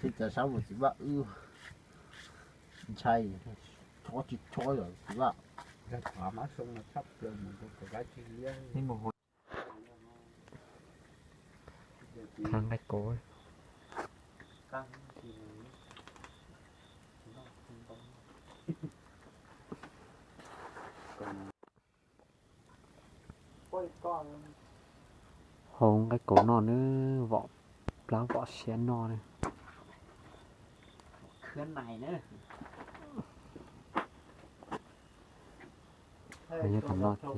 Teb cov sab mus txiv vaj wb ntshai, chob tsis chob yom txiv vaj. Thav nqaij kauv. Hau nqaij kauv noj nawb, vom plab vom siab noj nawb. Khwb nais na. Nyob tom no thiab.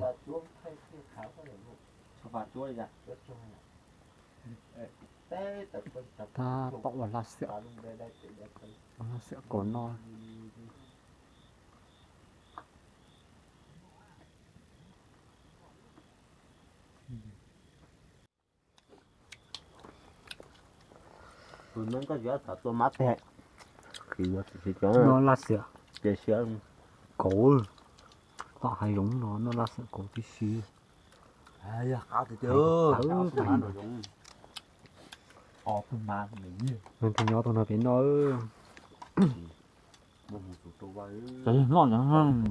Tab tom ua laj xiam, ua laj xiam kauv noj. Tus neeg koj yuav xav tua mab teg, noj laj xiam kauv, tom hav zoov no noj laj xiam kauv tib si. Nws tus nyob tus no pem noj.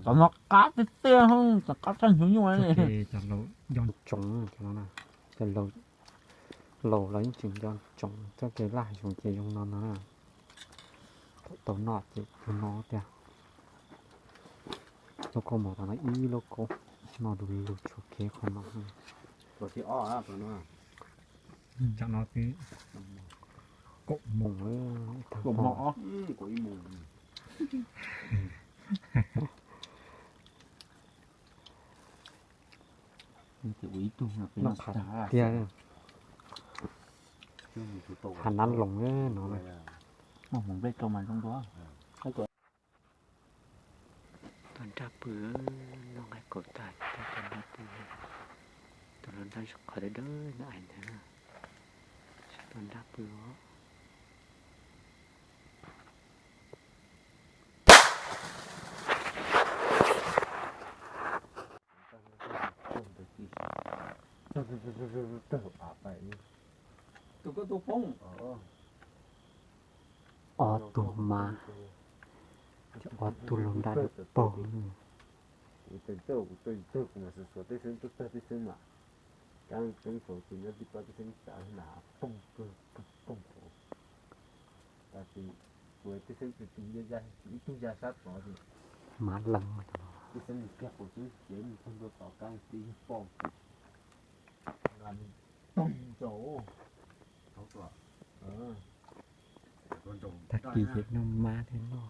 Cov no qab tiag tiag, cov qab txaj hnyuv nyuj. Cov laus nco ntsoov, cov laus los yeej tseem nco ntsoov txoj kev laj hav zoov ces zoo no no na. Tau noj ces tus no tiag. Lauj kaub mos tom no ib lauj kaub, noj du lug tshuav kev qhov no. Tsam no twb kaum moos, kaum moos. Noj qab tiag. Hav nab loos no. Muaj hmoov nplej rau mas zoo dua. Tua nraj pw, noj nqaij kaum tag, tua nraj pw. Tus hluas nraug qhov dawb dawb na ais ntawd, tua nraj pw os. Tus koj tua poob. Ob tug mas, ob tug laug nraj dawb paug. Kuv tus ntxawg, kuv tus ntxawg kuv mas xuas xuas tej xeeb tuaj tag tej xeeb mas, kab tseeb thaum tsis nyob tib pab tej xeeb tsav na pooj pooj pooj. Tab sis kuv tej xeeb tus tus nyob ib tug ya sab tod ces, mas lees, tej xeeb mus kiag qaum tseeb ces mus txog ntua tom kab tib pooj. Toog rau. Tag kis ces noj mab thiab noj.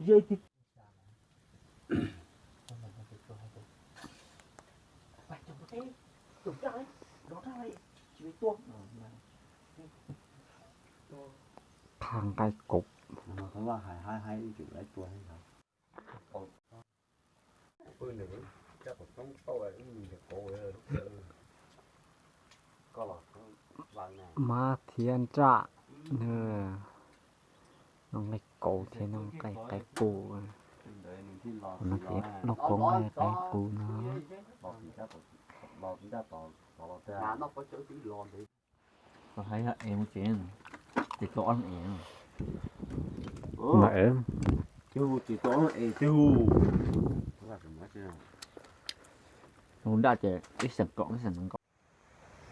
Qha nqaij kaum. Mab thiab nraj, noj nqaij kaum thiab noj nqaij qaib qus. No ces lauj kaub nqaij qaib qus no. Hais es mus ces, ces tau ob es. Mas es, ces tau ob es tej hu. Hu nraj ces ib xeem kaum ib xeem nees nkaum.